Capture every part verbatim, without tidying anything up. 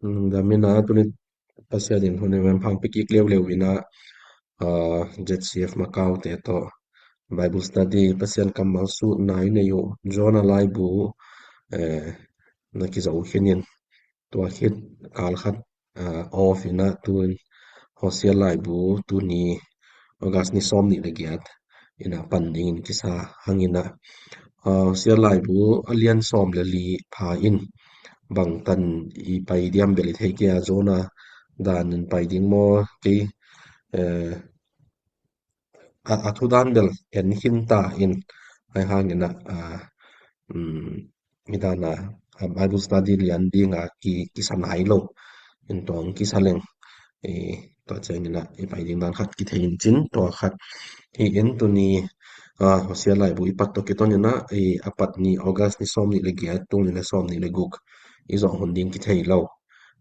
Dah mina tuni Pasian in hun in van phang pikik leuleu ina, ah, Z C F Macau te tawh Bible study Pasian kammal sutna i nei uh Jonah laibu, eh, na kizo khin in tua khit kal khat, ah, off ina tun Hosea laibu tuni August ni sawm nih le giat ina pan dingin kisa hang ina, ah, Hosea laibu a lian sawm le li pha in bangtan i pai diam bel i thei kei a Jonah dan in pai ding maw kei, eh, a, a thu dan bel en khin ta in ai hang ina, ah, um, midana, ah, Bible study lian dinga ki, kisa nai lo in tuang kisa leng, eh, tua ciang ina i pai ding dan khat kithei in cin tua khat hi in tuni, ah, Hosea laibu i pat tawh kiton ina, eh, a pat ni August ni sawm nih le giat tung ni le sawm nih le guk i zawh hun ding kithei lo.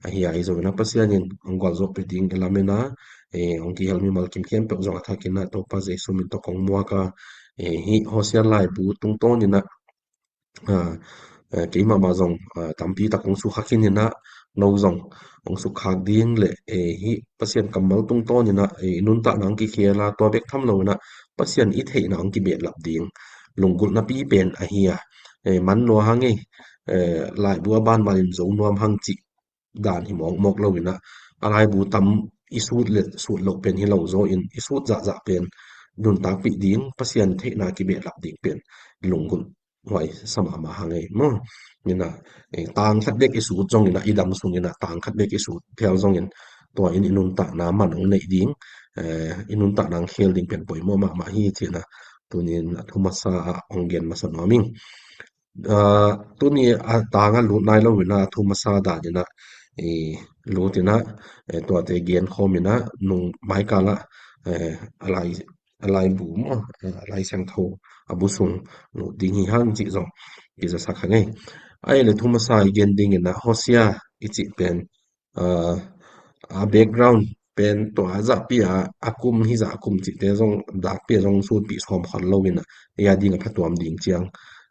Ahi a i zo ina Pasian in hong gualzawhpih ding i lam ina, eh, hong kihel mimal kimkhiam peuh zong a thak ina Topa Jesu min tawh kong muak a, eh, hi Hosea laibu tungtawn ina, ah, eh, keimah mah zong, ah, tampi tak hong sukha khin ina no zong hong sukkhak ding le, eh, hi Pasian kammal tungtawn ina, eh, i nuntakna hong kikhel a tua bek tham lo ina Pasian i theihna hong kibehlap ding lunggulhna pi pen ahi a, eh, man lua hang ei, eh, laibu a ban manin zo nuam hang cih dan hi mawkmawk lo ina a laibu tam i sut le sut loh pen hi lo zaw in i sut zahzah pen nuntakpih ding Pasian theihna kibehlap ding pen lunggulh huai sa mahmah hang ei maw. Ina, eh, tang khat bek i sut zong ina i dam sung ina tang khat bek i sut phial zong in tua in i nuntakna man hong neih ding, eh, i nuntakna hong khel ding pen poimawh mahmah hi ci ina tunin a thu masa ah hong gen masa nuam ing. Ah, tuni a tanga lut nai lo ina thu masa dan ina, eh, lut ina, eh, tuate gen khawm ina nung maikala, eh, a lai, a laibu maw, eh, a Lai Siangtho a bu sung lut ding hi hang cih zong kizasak hang ei. Ai le thu masa i gen ding ina Hosea i cih pen, ah, a background pen tua a zahpi a a kum hi zah a kum cihte zong dakpi a zong sutpih sawm khol lo ina ei a ding a phatuam ding ciang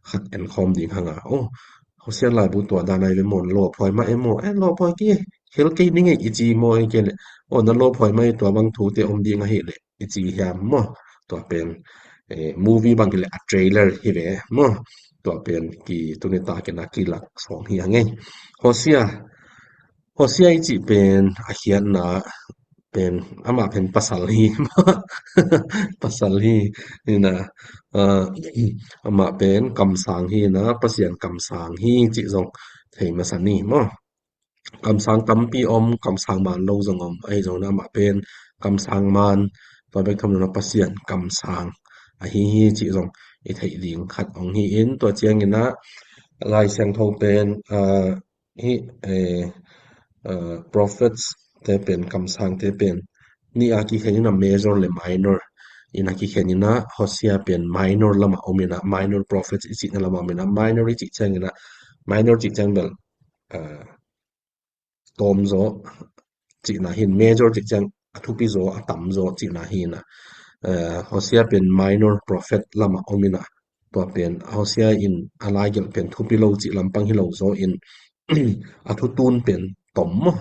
khat en khawm ding hang a. Oh, Hosea laibu tua dan ai ve maw, lawphuai mah e maw, eh, lawphuai kei, hel kei ning ei i ci maw, ei kei le, oh, na lawphuai mah e tua bang thute om ding ahi le i ci hiam maw. Tua pen, eh, movie bang hi le a trailer hi ve maw. Tua pen ki tuni tak ina kilak sawng hi hang ei. Hosea, Hosea i cih pen a khiatna pen amah pen pasal hi. Pasal hi ina, ah, amah pen kamsang hi ina Pasian kamsang hi cih zong thei masa ni maw. Kamsang tampi om, kamsang man lo zong om, ahi zong ina amah pen kamsang man, tua bek tham lo ina Pasian kamsang ahi hi cih zong i theih ding khat hong hi in tua ciang ina Lai Siangtho pen, ah, hi, eh, eh, prophets te pen, kamsangte pen nih a kikhen ina major le minor ina kikhen ina Hosea pen minor lamah om ina minor prophets i cihna lamah om ina minor i cih ciang ina minor cih ciang bel, eh, tawm zaw cihna hi in major cih ciang a thupi zaw a tam zaw cihna hi ina, eh, Hosea pen minor prophet lamah om ina tua pen Hosea in a laigelh pen thupi lo cih lampang hi lo zaw in a thutun pen tom maw,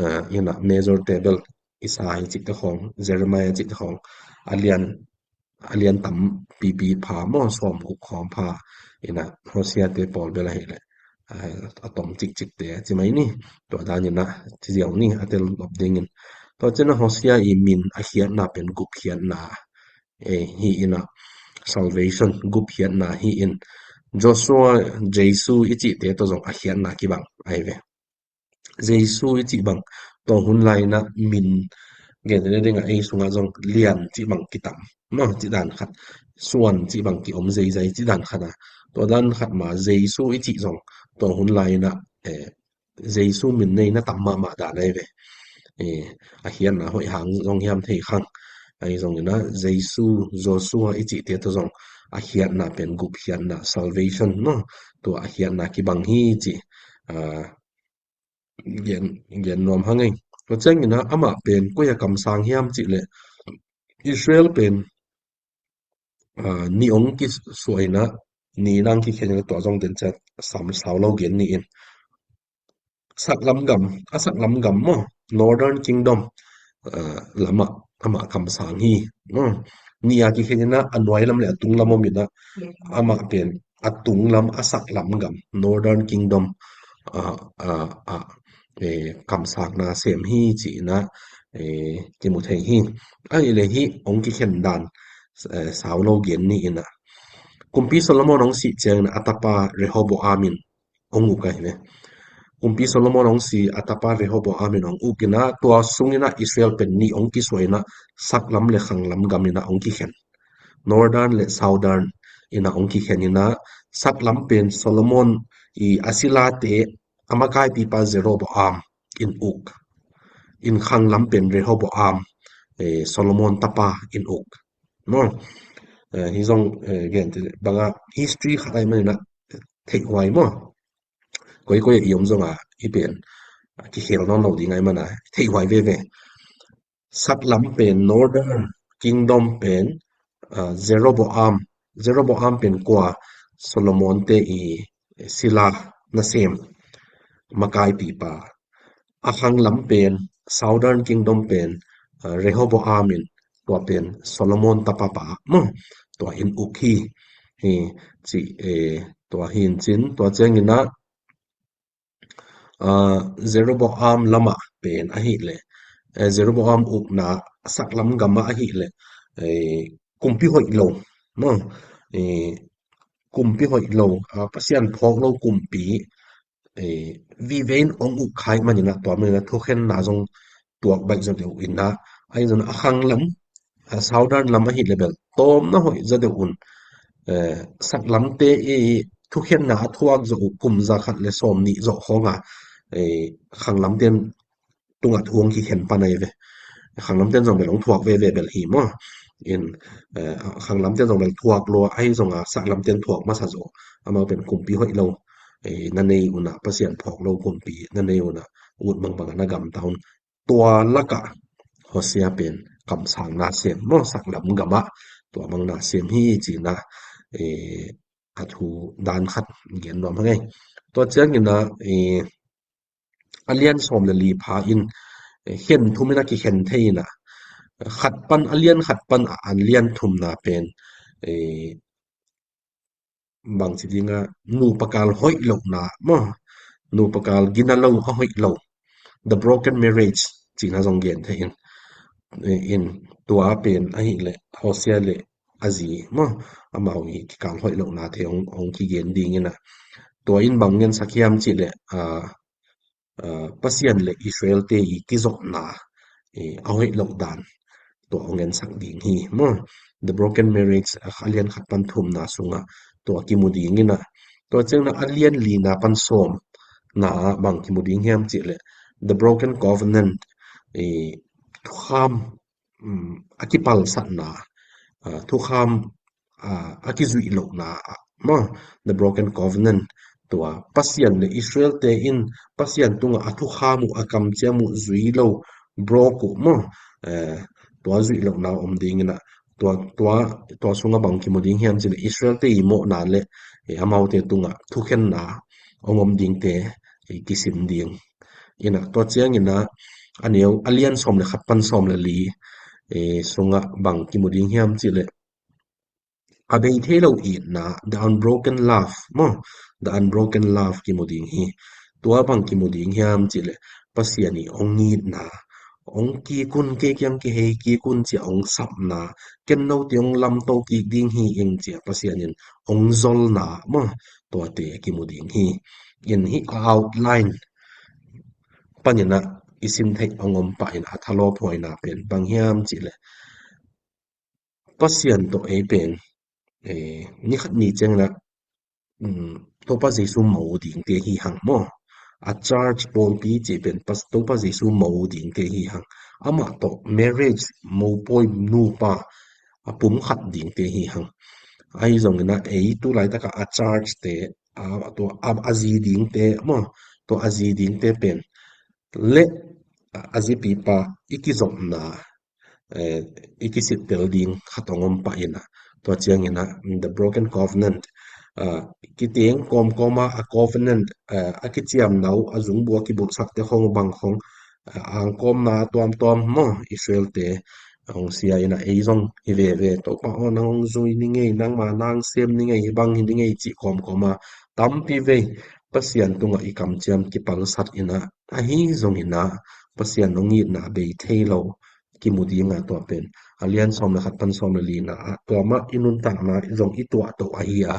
eh, ina major te bel Isai cihte khawng, Jeremiah cihte khawng a lian, a lian tam pipi pha maw, sawm guk khawng pha ina Hosea te pawl bel ahi le, ah, a tom cikcikte ci mai ni. Tua dan ina ci ziau ni a tel lop dingin. Tua ciang ina Hosea i min a khiatna pen gupkhiatna, eh, hi ina salvation gupkhiatna hi in Joshua, Jesu i cihte tawh zong a khiatna kibang ahi ve. Jesu i cih bang tua hun lai ina min gen te ding a ei sungah zong Lian cih bang kitam maw cih dan khat, Suan cih bang kiom zeizai cih dan khat a, tua dan khat mah Jesu i cih zong tua hun lai ina, eh, Jesu min nei na tam mahmah dan ahi ve. Eh, a khiatna hoih hang zong hiam thei khang. Ahi zong ina Jesu, Joshua i cihte tawh zong a khiatna pen gupkhiatna salvation maw, tua a khiatna kibang hi cih, ah, gen, gen nuam hang ei. Tua ciang ina amah pen koi a kamsang hiam cih le Israel pen, ah, ni ong kisuah ina ni nang kikhen ina tua zong den ciat sam sau lo gen ni in saklam gam, a saklam gam maw, Northern Kingdom, ah, lamah amah kamsang hi. Maw, nih a kikhen inah a nuai lam le a tung lam om inah amah pen a tung lam a saklam gam, Northern Kingdom, ah, ah, ah, eh, kamsakna sem hi ci inah, eh, kimu thei hi. Ahih leh hih hong kikhen dan, eh, sau lo gen ni inah. Kumpi Solomon hong sih ciangin a tapa Rehoboam in hong uk ahi ve. Kumpi Solomon hong si a tapa Rehoboam in hong uk inah, tua sung inah Israel pen nih hong kisuah inah saklam le khanglam gam inah hong kikhen. Northern le Southern inah hong kikhen inah saklam pen Solomon i a silate a makaipipa Jeroboam in uk. In khanglam pen Rehoboam, eh, Solomon tapa in uk. Maw? Eh, hi zong, eh, gen te banga history khat ai man inah theihhuai maw? Koi koi i om zonga i pen kikhel nawn lo ding ai mana theihhuai veve. Saklam pen Northern Kingdom pen, ah, Jeroboam. Jeroboam pen kua? Solomon te i sila nasem makaipipa. A khanglam pen Southern Kingdom pen, ah, Rehoboam in tua pen Solomon tapapa maw, tua in uk hi. Hi ci, eh, tua hi in cin, tua ciang inah, ah, Jeroboam lamah pen ahih leh, eh, Jeroboam ukna saklam gamah ahih leh, eh, kumpi hoih lo maw, eh, kumpi hoih lo, ah, Pasian phawk lo kumpi, eh, vive in hong uk kha ahih man inah tua man inah thukhenna zong tuak baih zaw deuh inah, ahi zong a khanglam, a Southern lam ahih leh bel tawmna hoih zaw deuh un, eh, saklamte i thukhenna a thuak zawh uh kum za khat le sawm nih zawh khawnga, eh, khanglamte in tungah thu hong kikhen pan ahi ve. Khanglamte in zong bel hong thuak veve bel hi maw? In, eh, khanglamte in zong bel thuak lua ahi zonga saklamte in thuak masa zaw. Amau pen kumpi hoih lo, eh, na nei unah, Pasian phawk lo kumpi na nei unah, ut mangbang a na gamta un. Tua lakah Hosea pen kamsang na sem maw, saklam gamah tua mang na sem hi ci inah, eh, a thu dan khat gen nuam hang ei. Tua ciang inah, eh, a lian sawm le li pha in, eh, khen thum inah kikhen thei inah, khat pan, a lian khat pan a, a lian thumna pen, eh, bangci dinga, nupa kal hoih lohna maw, nupa kal gina lo a hoih lo, the broken marriage cihna zong gen thei in, eh, in tua pen ahih leh Hosea le a zi maw, amau i kikal hoih lohna te hong, hong kigen ding inah, tua in bang ngensak hiam cih leh, ah, ah, Pasian le Israel te i kizopna, eh, a hoih loh dan tua hong ngensak ding hi maw. The broken marriage, ah, a lian khat pan thumna sungah tua kimu ding inah, tua ciang inah a lian lina pan sawmna ah bang kimu ding hiam cih leh the broken covenant, eh, thukham, um, a kipalsatna, ah, thukham, ah, a kizuih lohna, ah, maw, the broken covenant, tua Pasian le Israel te in Pasian tungah a thukham uh, a kamciam uh zui lo, brok uh maw, eh, tua zuih lohna om ding inah, tua, tua, tua sungah bang kimu ding hiam cih leh Israel te i mawhna le, eh, amaute tungah thukhenna hong om dingte, eh, kisim ding inah, tua ciang inah a neu, a lian sawm le khat pan sawm le li, eh, sungah bang kimu ding hiam cih leh a bei thei lo itna, the unbroken love maw, the unbroken love kimu ding hi. Tua bang kimu ding hiam cih leh Pasian i hong itna, hong kik un, kei kiang kihei kik un ci a hong sapna, ken note hong lamto kik ding hi ing ci a Pasian in hong zolna maw, tuate kimu ding hi. In hih a outline pan inah i sim theih hong om pah in, a thalawphuaina pen bang hiam cih leh Pasian tawh ei pen, eh, ni khat ni ciang inah, um, Topa Jesu mo dingte hi hang maw. A church pawlpi cih pen Pas-, Topa Jesu mo dingte hi hang. Amah tawh marriage, mopawi nupa a pum khat dingte hi hang. Ahi zong inah ei tu laitakah a church te, a, tua, a, a zi dingte maw, tua a zi dingte pen le a, a zipipa i kizopna, eh, i kisittel ding khat hong om pah inah, tua ciang inah, mm, the broken covenant, a, kiteng kawmkawma a covenant, a, a kiciamna uh, a zungbu a kibulhsakte khong bang khong, a, angkawmna tuamtuam maw, Israelte hong sia in a, ei zong hi veve, Topa aw, nang hong zui ni ngei, nangma nang sem ni ngei, hi bang hi ni ngei cih kawmkawma tampi vei Pasian tungah i kamciam kipalsat in a, ahi zongin a, Pasian hong itna bei thei lo kimu ding a, tua pen a lian sawm le khat pan sawm le lina ah tua mah i nuntakna zong i tuahtoh ahi a,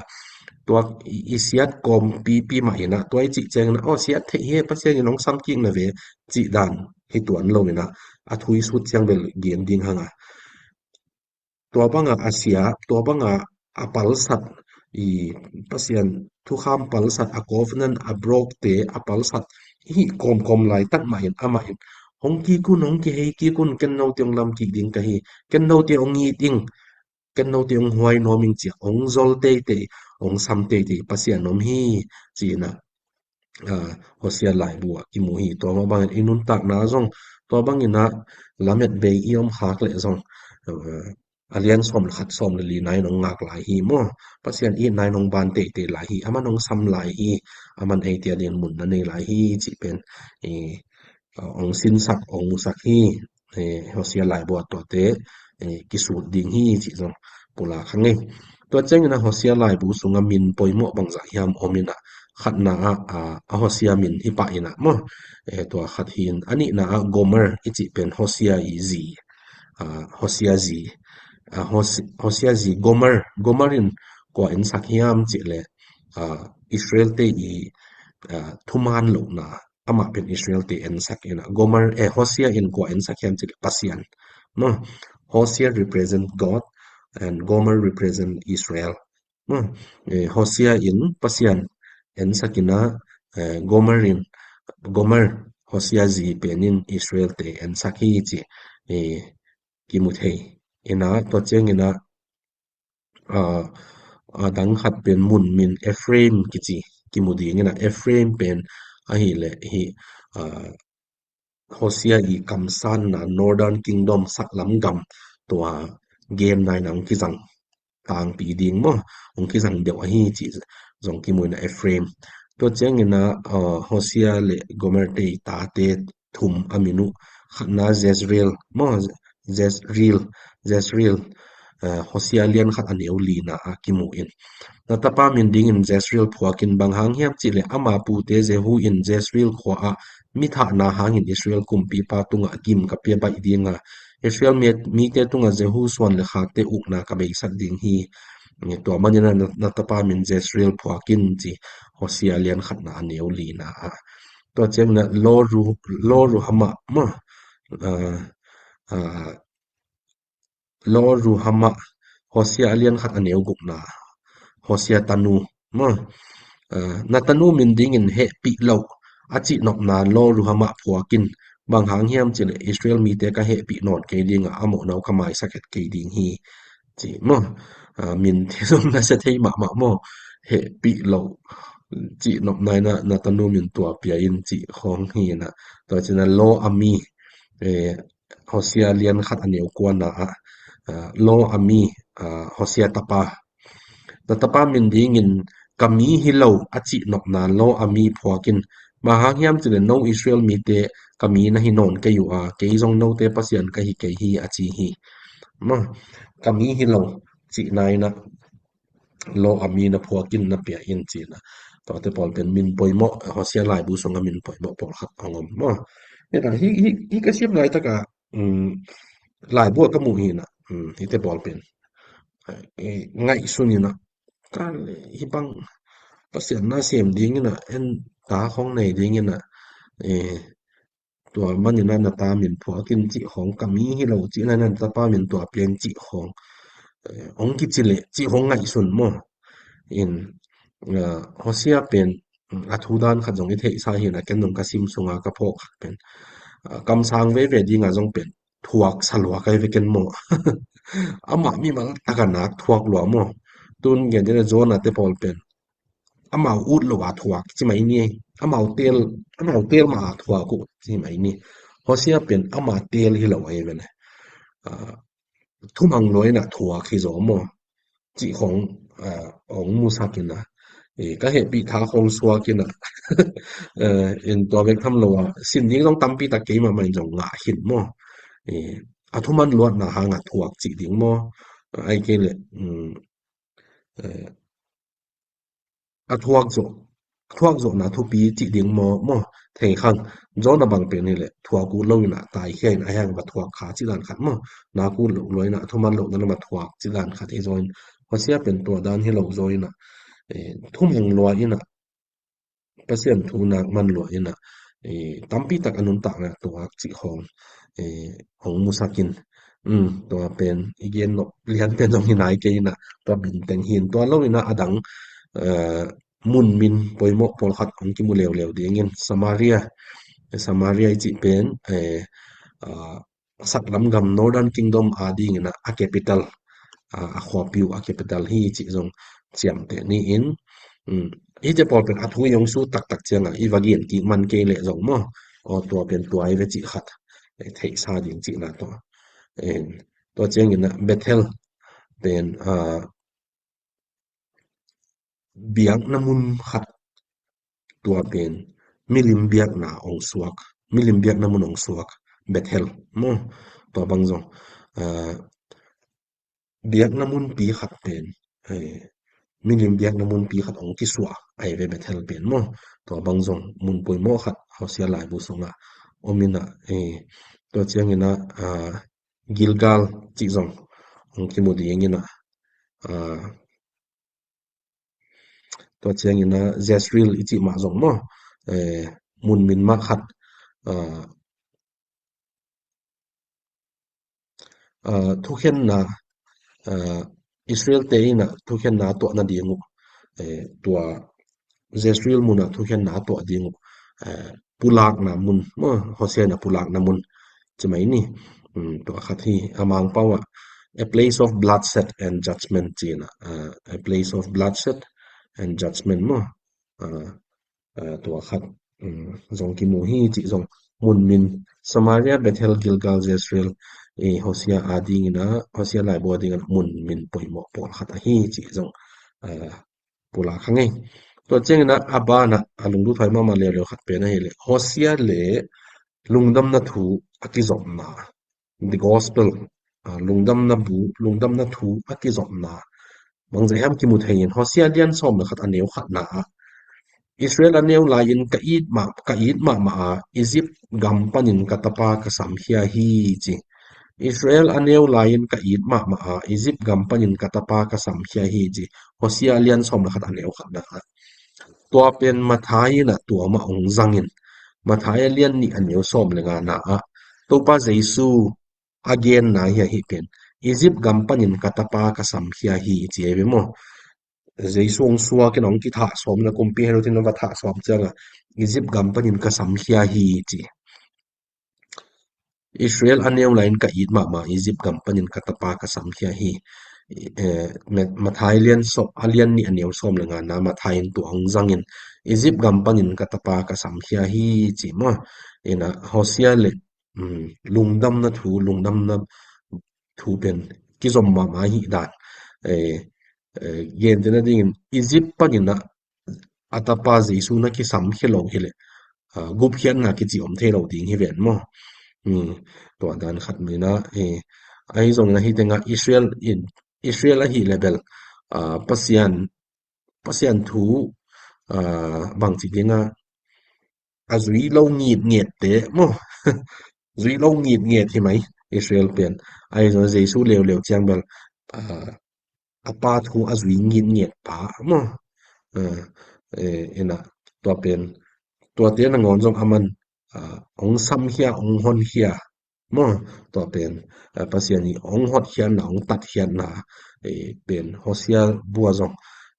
tua i, i siat kawmpipi mah in a, tua i cih ciangin a, aw, siat theih hi, Pasian in hong samkik na ve, cih dan hi tuan lo in a, a thu i sut ciang bel gen ding hang a, tua banga a sia, tua banga a palsat, i Pasian thukham palsat, a covenant a broke te a palsat hi kawmkawm laitak mah in, amah in hong kik un, hong kihei kik un, ken note hong lam kik ding ka hi, ken note hong it ing, ken note hong huai nuam ing, ci a hong zol teitei, hong sam teitei Pasian om hi, ci in a, a, Hosea laibu ah kimu hi. Tua mah bangin i nuntakna zong tua bangin a lamet bei i om khak leh zong, a, a lian sawm le khat, sawm le lina in hong ngak lai hi maw? Pasian itna in hong ban teitei lai hi, aman hong sam lai hi, aman eite adingin mun na nei lai hi, cih pen i, a, hong sinsak, hong musak hi. E, Hosea laibu ah tuate, e, kisut ding hi, cih zong pulak hang ei. Tua ciangin a Hosea laibu sungah min poimawh bangzah hiam om in a, khatna ah, a, a Hosea min hi pah in a maw? E, tua khat hi in, a nihna ah Gomer i cih pen Hosea i zi, a, Hosea zi, a, Hos-, Hosea zi Gomer, Gomer in kua ensak hiam cih leh, a, Israelte i, a, thuman lohna, amah pen Israelte ensak in a, Gomer, eh, Hosea in kua ensak hiam cih leh Pasian. No? Hosea represent God and Gomer represent Israel. No? Eh, Hosea in Pasian ensak in a, eh, Gomer in, Gomer, Hosea zi pen in Israelte ensak hi ci, eh, kimu thei in a, tua ciangin a, a, a dang khat pen mun min Ephraim kici kimu ding in a, Ephraim pen ahih leh hih, a, Hosea i kamsanna Northern Kingdom, saklam gam, tua game nine ah hong kizang tangpi ding maw, hong kizang deuh ahi cih zong kimu in a, Ephraim. Tua ciangin a, a, Hosea le Gomer te i tate thum a min uh, khatna Jezreel maw, Jezreel, Jezreel, eh, Hosea lian khat a neu lina ah kimu in. Na tapa min dingin Jezreel phuak in, bang hang hiam cih leh ama pute Jehu in Jezreel khua ah mi thahna hangin Israel kumpipa tungah gim ka pia baih ding a, Israel mi, mite tungah Jehu suan le khakte ukna ka beisak ding hi. Tua manin a na, na tapa min Jezreel phuak in ci, Hosea lian khatna a neu lina ah. Tua ciangin a Lo Ru-, Lo Ruhamah maw, a, a, Lo Ruhamah, Hosea a lian khat a neu gukna, Hosea tanu maw, a, na tanu min dingin hehpih loh a cihnopna Lo Ruhamah phuak in, bang hang hiam cih leh Israel mite ka hehpih nawn kei ding a, a mawhna uh ka maisak het kei ding hi, ci maw. A, min te zong nasia thei mahmah maw, hehpih loh cihnopna in a, na tanu min tua pia in cih khawng hi in a. Tua ciangin a Lo Ami, eh, Hosea lian khat a neu kuana ah, a, Lo Ami, a, Hosea tapa, na tapa min dingin ka mi hi lo a cihnopna Lo Ami phuak in, bang hang hiam cih leh no Israel mite ka mi na hi nawn kei uh a, kei zong note Pasian ka hi kei hi, a ci hi. Maw, ka mi hi lo cihna in a Lo Ami na phuak in, na pia in ci in a. Tuate pawl pen min poimawh, Hosea laibu sungah min poimawh pawlkhat hong om maw. Hi, hi, hi ka sim laitak a, um, laibu ah ka muh hi in a, um, hihte pawl pen, eh, ngaihsun in a, ka hih bang Pasian na sem ding in a, en ta khong nei ding in a, eh, tua manin a na ta min phuak in cih khong, ka mi hi lo cihna in a na tapa min tua pia in cih khong, eh, hong kici leh cih khong ngaihsun maw. In, eh, Hosea pen, mm, a thu dan khat zong i theihsa hi in a, ken zong ka sim sunga ka phawk khat pen, ah, kamsang veve ding a zong pen thuak sa lua ka hi ve ken maw. Amah mimal tak a nak thuak lua maw. Tun gen ding a Jonah te pawl pen amau ut lo a thuak ci mai ni. Amau teel, amau teel ma a thuak uh ci mai ni. Hosea pen ama teel hi lo ahi ve ne. Ah, thumang lua in a thuak hi zaw maw. cih khong, ah, hong musak in a, eh, ka hehpih tha khong suak in a, eh, in tua bek tham lo a, sin ding zong tampi tak kei mahmah in zong ngah khin maw. Eh, a thuman luatna hang a thuak cih ding maw. Ai kei leh, um, eh, a thuak zawh, thuak zawhna thupi cih ding maw, maw, thei khang. John a bang pen hi leh, thuak ut lo in a taikhia in a hang va thuak kha cih dan khat maw. Nak ut lo, lo in a thuman lohna lam a thuak cih dan khat hi zaw in. Hosea pen tua dan hi lo zaw in a, eh, thumang lua in a, Pasian thu nak man lua in a, eh, tampi tak a nuntakna tuak cih khong, eh, hong musak in. Um, tua pen, i gen nop lian pen zong hi nai kei in a, tua binteng hi in tua lo in a, a dang, eh, mun min poimawh pawlkhat hong kimu leuleu ding in, Samaria, Samaria i cih pen, eh, ah, saklam gam Northern Kingdom a ding in a, a capital, ah, a khuapi uh a capital hi cih zong ciamteh ni in, um, hi te pawl pen a thu i hong sut taktak ciang a, i va gen kik man kei leh zong maw, aw, tua pen tua hi ve cih khat, eh, theihsa ding cihna tua. Eh, tua ciang in a Bethel pen, ah, biakna mun khat, tua pen milim biakna hong suak, milim biakna mun hong suak, Bethel maw, tua bang zong, ah, biakna munpi khat pen, eh, milim biakna munpi khat hong kisuah ahi ve Bethel pen maw, tua bang zong mun poimawh khat Hosea laibu sungah om in a, eh, tua ciang in a, ah, Gilgal cih zong hong kimu ding in a, ah, tua ciang in a Jezreel i cih mah zong maw, eh, mun min mah khat, ah, ah, thukhenna, ah, Israel te in a thukhenna tuahna ding uh, eh, tua Jezreel mun a thukhenna tuah ding uh, eh, pulakna mun maw, Hosea in a pulakna mun ci mai ni. Um, tua khat hi, a Mangpau ah, a place of bloodshed and judgment ci in a, ah, a place of bloodshed and judgment maw. Ah, ah, tua khat, um, zong kimu hi cih zong mun min Samaria, Bethel, Gilgal, Jezreel, eh, Hosea a ding in a, Hosea laibu a ding in a mun min poimawh pawlkhat ahi cih zong, ah, pulak kha ngei. Tua ciang in a, a ban a, a lunglut huai mahmah leuleu khat pen ahi leh, Hosea le lungdamna thu a kizopna, the gospel, ah, lungdamna bu, lungdamna thu a kizopna bangzah hiam kimu thei in, Hosea lian sawm le khat a neu khatna ah, Israel a neu lai-in ka it mah, ka it mahmah a, Egypt gam panin ka tapa ka samkhia hi ci. Israel a neu lai-in ka it mahmah a, Egypt gam panin ka tapa ka samkhia hi ci. Hosea lian sawm le khat a neu khatna ah. Tua pen Matthai in a tua mah hong zang in, Matthai a lian nih a neu sawm le ngana ah, Topa Jesu a genna hi ahi pen, Egypt gam panin ka tapa ka samkhia hi ci ahi ve maw. Jesu hong suak in hong kithah sawm in a, kumpi Herod in a va thah sawm ciang a, Egypt gam panin ka samkhia hi ci. Israel a neu lai-in ka it mahmah, Egypt gam panin ka tapa ka samkhia hi. Eh, Ma-, Matthai lian sawm, a lian nih a neu sawm le ngana Matthai in tua hong zang in, Egypt gam panin ka tapa ka samkhia hi ci maw. In a Hosea le, um, lungdamna thu, lungdamna thu pen kizom mahmah hi dan. Eh, eh, gentehna dingin Egypt panin a a tapa Jesu na kisam khia lo hi leh, ah, gupkhiatna kici om thei lo ding hi ven maw. Hmm, tua dan khat mai na, eh, ahi zongin ahi tengah Israel in, Israel ahi leh bel, ah, Pasian, Pasian thu, ah, bangci dingah, a zui lo ngitnget te maw. Zui lo ngitnget hi mai Israel pen. Ahi zong Jesu leuleu ciang bel, ah, a pa thu a zui ngitnget pa maw. Ah, eh, ina tua pen, tuate nangawn zong aman, ah, hong samkhia, hong honkhia maw. Tua pen, ah, Pasian i hong hotkhiatna, hong tatkhiatna, eh, pen Hosea bua zong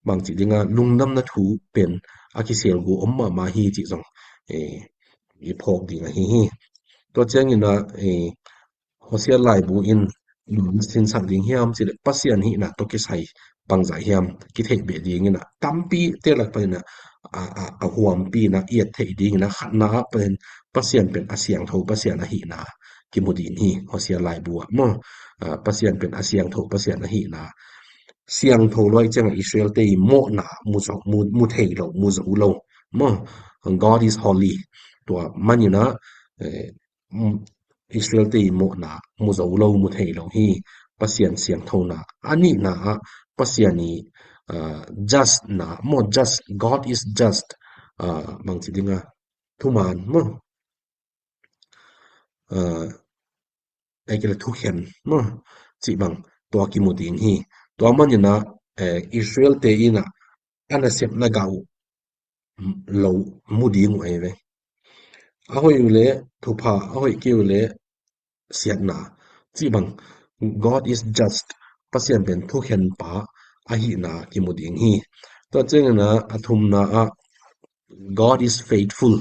bangci dinga lungdamna thu pen a kiselgu om mahmah hi cih zong, eh, i phawk ding ahi hi. Tua ciangin a, eh, Hosea laibu in bang sinsak ding hiam cih leh Pasian hihna tawh kisai bangzah hiam kitheih beh dingin a, tampi te lak panin a, a, a, a huampi in a i et theih dingin a khatna ah pen Pasian pen a siangtho Pasian ahihna kimu ding hi. Hosea laibu ah maw, a, Pasian pen a siangtho Pasian ahihna siangtho luai ciangah Israel te i mawhna mu zo, mu, mu thei lo, mu zo lo. Maw, God is holy. Tua maninah, eh, mm, Israel te i mawhna mu zo lo, mu thei lo hi. Pasian siangthona a nihna ah Pasian i, ah, just na, maw, just, God is just. Ah, bangci dinga thuman, maw, ah, ei kei le thukhen, maw, cih bang tua kimu ding hi. Tua maninah, eh, Israel te inah a nasepna gah uh lo mu ding uh ei ve. A hoih uh le thupha, a hoih kei uh le siatna. Cih bang, God is just, Pasian pen thukhen pa ahihna kimu ding hi. Tua ciangin a thumna ah God is faithful,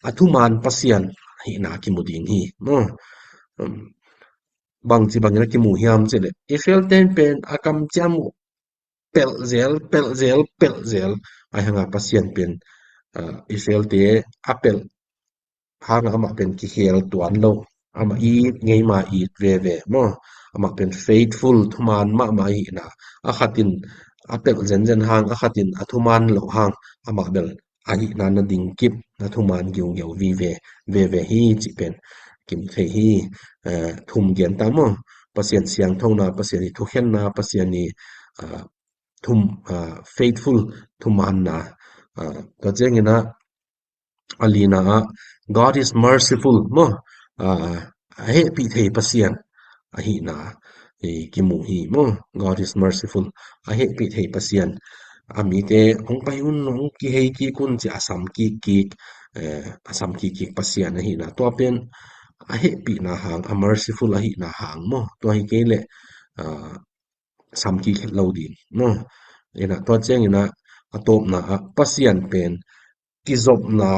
a thuman Pasian ahihna kimu ding hi. Maw, um, bangci bangin a kimu hiam cih leh Israel ten pen a kamciam uh pelh zel, pelh zel, pelh zel. Ahi hanga Pasian pen, ah, Israel te a pelh hanga amah pen kikhel tuan lo. Amah it ngei ma it veve, maw. Amah pen faithful, thuman mahmah ahihna. A khatin a pelh zenzen hang, a khatin a thuman lo hang, amah bel ahihna na ding kip, na thuman giugeu vive, veve hi cih pen kimu thei hi. Eh, thum gen ta, maw. Pasian siangthona, Pasian i thukhenna, Pasian i, ah, thum, ah, faithful, thumanna. Ah, tua ciangin a, a lina ah, God is merciful, maw. Ah, a hehpih thei Pasian ahihna, eh, kimu hi, maw. God is merciful, a hehpih thei Pasian. A mite hong pai un, hong kihei kik un ci a sam kik kik, eh, a sam kik kik Pasian ahihna. Tua pen a hehpihna hang, a merciful ahihna hang, maw. Tua hi kei leh, ah, sam kik het lo ding, maw. Inah tua ciangin a, a tawpna ah Pasian pen kizopna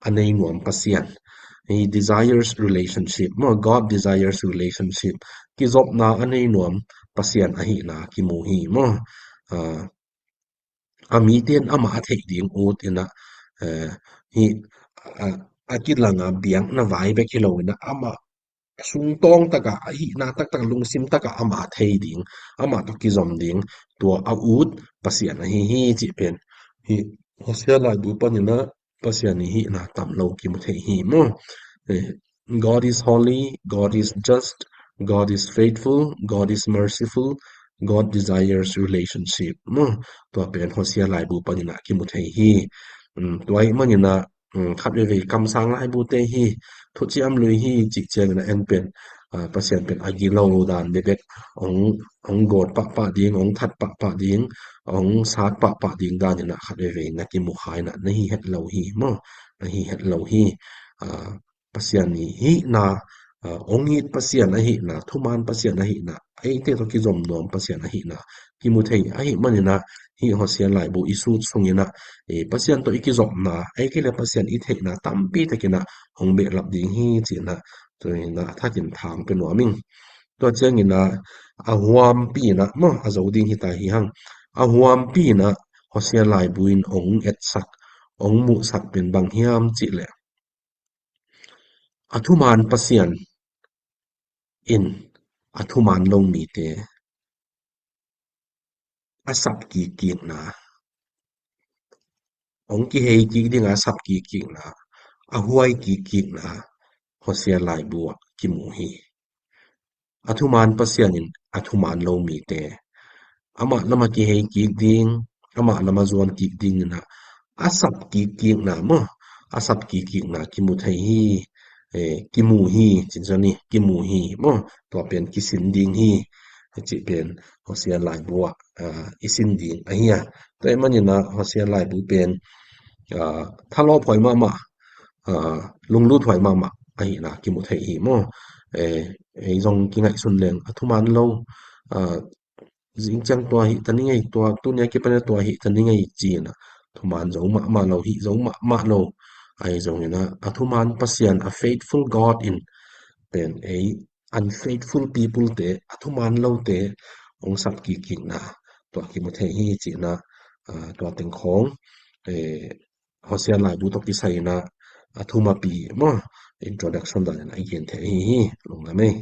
a nei nuam Pasian. He desires relationship, maw, God desires relationship. Kizopna a nei nuam Pasian ahihna kimu hi, maw. Ah, a mite in amah a theih ding ut inah, eh, hi, ah, a kilanga biakna vai bek hi lo inah amah sungtawng takah, ahihna taktak, lungsim takah amah a thei ding, amah tawh kizom ding, tua a ut Pasian ahi hi cih pen hi. Hosea laibu paninah Pasian i hihna tam lo kimu thei hi, maw. Eh, God is holy, God is just, God is faithful, God is merciful, God desires relationship, maw. Tua pen Hosea laibu paninah kimu thei hi. Um, tua ahih maninah, um, khat veivei kamsang laibute hi, thuciam lui hi cih ciangin a en pen, ah, Pasian pen a gilo dan bebek hong, hong gawt pahpah ding, hong that pahpah ding, hong sat pahpah ding daninah khat veivei na kimu kha inah na hi het lo hi, maw. Na hi het lo hi. Ah, Pasian i hihna, ah, hong it Pasian ahihna, thuman Pasian ahihna, eite tawh kizom nuam Pasian ahihna kimu thei ahih maninah, hih Hosea laibu i sut sunginah, eh, Pasian tawh i kizopna, ei kei le Pasian i theihna tampi takinah hong behlap ding hi cinah, tuinah a thakin thang pe nuam ing. Tua cianginah a huampi inah, maw, a zo ding hi ta hi hang. A huampi inah Hosea laibu in hong etsak, hong muhsak pen bang hiam cih leh, a thuman Pasian in a thuman lo mite a sap kikkikna, hong kihei kik dinga a sap kikkikna, a huai kikkikna Hosea laibu ah kimu hi. A thuman Pasian in a thuman lo mite amah lama kihei kik ding, amah lama zuan kik ding inah a sap kikkikna, maw, a sap kikkikna kimu thei hi, eh, kimu hi, cinsan hi, kimu hi, maw. Tua pen kisin ding hi, cih pen Hosea laibu ah, ah, i sin ding ahi a. Tua ahih maninah Hosea laibu pen, ah, thalawphuai mahmah, ah, lungluthuai mahmah ahihna kimu thei hi, maw. Eh, ei zong kingaihsun leng a thuman lo, ah, zing ciang tua hih ta ning ei, tua tunia kipan a tua hih ta ning ei cinah thuman zo mahmah lo, hih zo mahmah lo. Ahi zonginah a thuman Pasian, a faithful God in pen ei unfaithful people te, a thuman lote hong sap kikkikna tua kimu thei hi cinah, ah, tua teng khawng, eh, Hosea laibu tawh kisai inah a thumapi, maw, introduction danin a gen thei ahi hi. Lungdam ei.